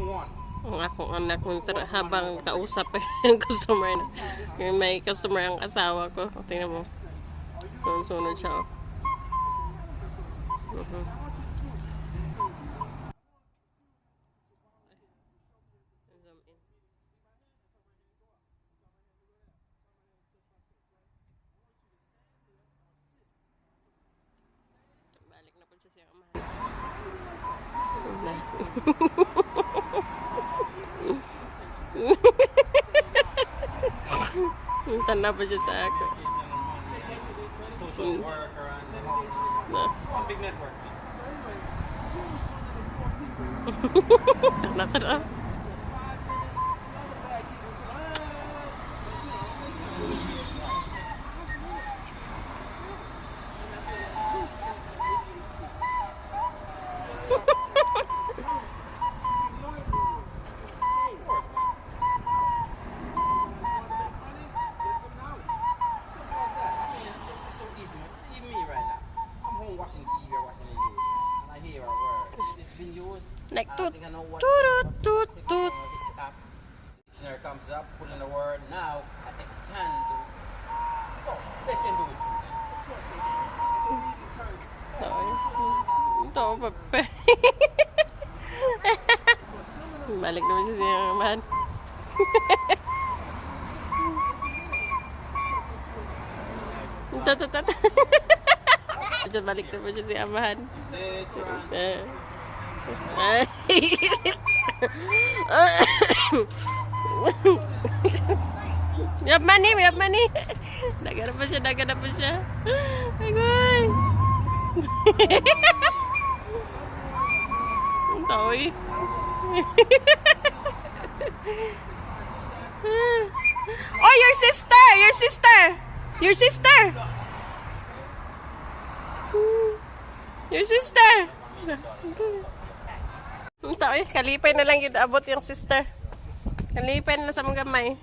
Even one. Ang akong anak habang kausap eh, yung customer na. Yung may customer ang asawa ko. O, tingnan mo. Sunod-sunod siya. Oh. Zoom in. Balik na po siya siyang amahan. Na. Tanda po siya sa ako. Social worker and then Na. one big network, man. Tara, tara. Get some knowledge. Simple as that. I mean, it's so easy, man. Even me right now. I'm home watching TV or watching the news, man, and I hear a word. It's been used. Like I toot, think I know what. toot, toot, toot. App. Dictionary comes up, put in the word. Now I expand to. Oh, they can do it too, man. Ito, pape. Balik naman siya siyang amahan. Ito, ito, ito. Ito, balik naman siya siyang amahan. They try. Eh. We have money, we have money. Daga na po siya, daga na po siya. Agoy. Ang taoy. Oh, your sister! Your sister! Your sister! Your sister! Ang taoy, kalipay na lang yun abot yung sister. Kalipay na lang sa mga gamay.